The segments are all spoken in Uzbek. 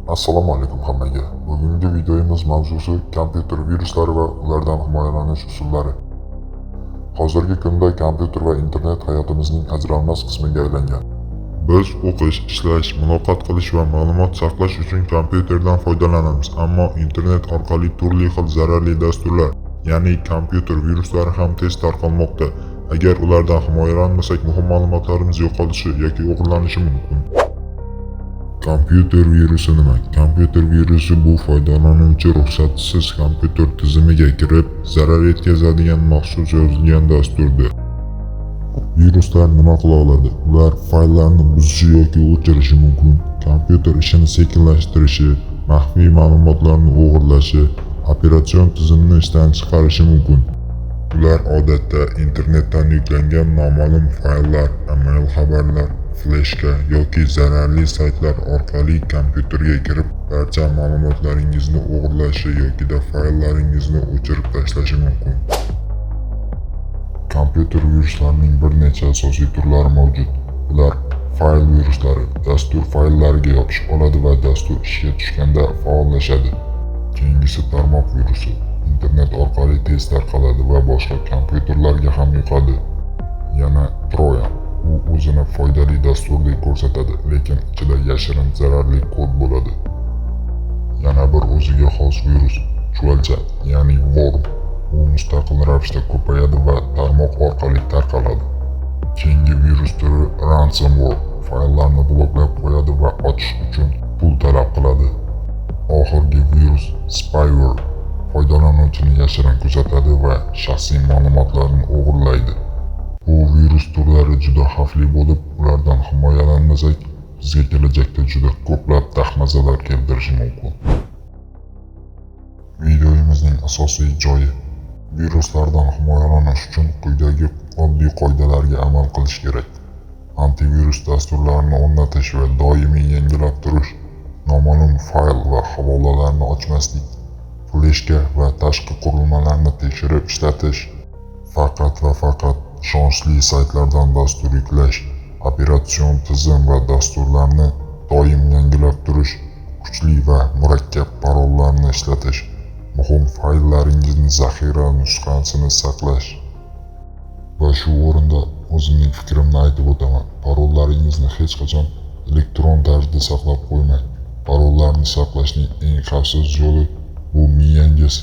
Assalomu alaykum hammaga. Bugungi videomiz mavzusi kompyuter viruslari va ulardan himoyalanish usullari. Hozirgi kunda kompyuter va internet hayotimizning ajralmas qismiga aylangan. Biz o'qish, ishlash, muloqot qilish va ma'lumot saqlash uchun kompyuterdan foydalanamiz, ammo internet orqali turli xil zararli dasturlar, ya'ni kompyuter viruslari ham tez tarqalmoqda. Agar ulardan himoyalanmasak, muhim ma'lumotlarimiz yo'qolishi yoki o'g'irlanishi mumkin. Kompyuter virusi nima? Kompyuter virusi bu foydalanuvchi ruxsatisiz kompyuter tizimiga kirib, zarar yetkazadigan maxsus yozilgan dasturdir. Viruslar nima qila oladi? Ular fayllarni buzishi yoki o'chirishi mumkin, kompyuter ishini sekinlashtirishi, maxfiy ma'lumotlarni o'g'irlashi, operatsion tizimni ishdan chiqarishi mumkin. Ular odatda internetdan yuklangan noma'lum fayllar, email xabarlar, fleshka yoki zararli saytlar orqali kompyuterga kirib, barcha ma'lumotlaringizni o'g'irlashi yokida fayllaringizni o'chirib tashlashi mumkin. Kompyuter viruslarining bir necha asosiy turlari mavjud. Ular fayl viruslari, dastur fayllariga yopishib oladi va dastur ishga tushganda faollashadi. Keyingisi tarmoq virusi, internet orqali tez tarqaladi va boshqa kompyuterlarga ham yuqadi. Yana Troyan, u o'zini foydali dasturdek ko'rsatadi, lekin ichida yashirin zararli kod bo'ladi. Yana bir o'ziga xos virus chuvalcha, ya'ni worm. U mustaqil ravishda ko'payadi va tarmoq orqali tarqaladi. Keyingi virus turi ransomware, fayllarni bloklab qo'yadi va ochish uchun pul talab qiladi. Oxirgi virus spyware, foydalanuvchini yashirin kuzatadi va shaxsiy ma'lumotlarni o'g'irlaydi. Bu virus turlari juda xavfli bo'lib, ulardan himoyalanmasak, bizga kelajakda juda ko'plab dahmazalar keltirishi mumkin. Videomizning asosiy joyi: viruslardan himoyalanish uchun quyidagi oddiy qoidalarga amal qilish kerak. Antivirus dasturlarini o'rnatish va doimiy yangilab turish, noma'lum fayl va havolalarni ochmaslik, fleshka va tashqi qurilmalarni tekshirib ishlatish, faqat va faqat ishonchli saytlardan dastur yuklash, operatsion tizim va dasturlarni doim yangilab turish, kuchli va murakkab parollarni ishlatish, muhim fayllaringizni zaxira nusxasini saqlash. Va shu o'rinda o'zimning fikrimni aytib o'taman. Parollaringizni hech qachon elektron tarzda saqlab qo'ymang. Parollarni saqlashning eng xavfsiz yo'li bu miyangiz.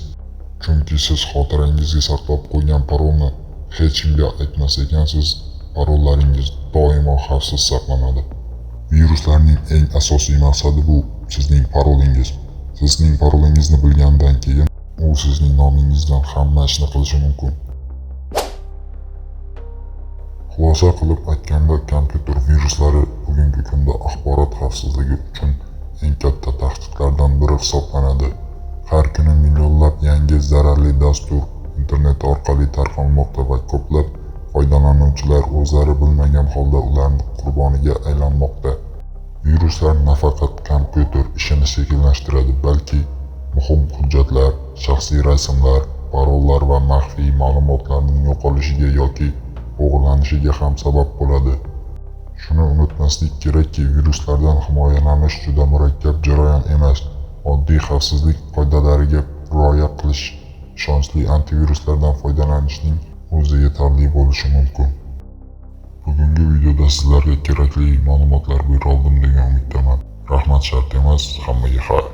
Chunki siz xotirangizga saqlab qo'ygan parolni hech kimga aytmas ekansiz, parollaringiz doimo xavfsiz saqlanadi. Viruslarning eng asosiy maqsadi bu sizning parolingiz. Sizning parolingizni bilgandan keyin u sizning nomingizdan hamma ishni qilishi mumkin. Xulosa qilib aytganda, kompyuter viruslari bugungi kunda axborot xavfsizligi uchun eng katta tahdidlardan biri hisoblanadi. Har kuni millionlab yangi zararli dastur internet orqali tarqalmoqda va ko'plab foydalanuvchilar o'zlari bilmagan holda ularning qurboniga aylanmoqda. Viruslar nafaqat kompyuter ishini sekinlashtiradi, balki muhim hujjatlar, shaxsiy rasmlar, parollar va maxfiy ma'lumotlarning yo'qolishiga yoki o'g'irlanishiga ham sabab bo'ladi. Shuni unutmaslik kerakki, viruslardan himoyalanish juda murakkab jarayon emas. Oddiy xavfsizlik qoidalariga rioya qilish, ishonchli antiviruslardan foydalanishning o'zi yetarli bo'lishi mumkin. Bugungi videoda sizlarga kerakli ma'lumotlar bera oldim degan umiddaman. Rahmat shart emas, hammaga xayr.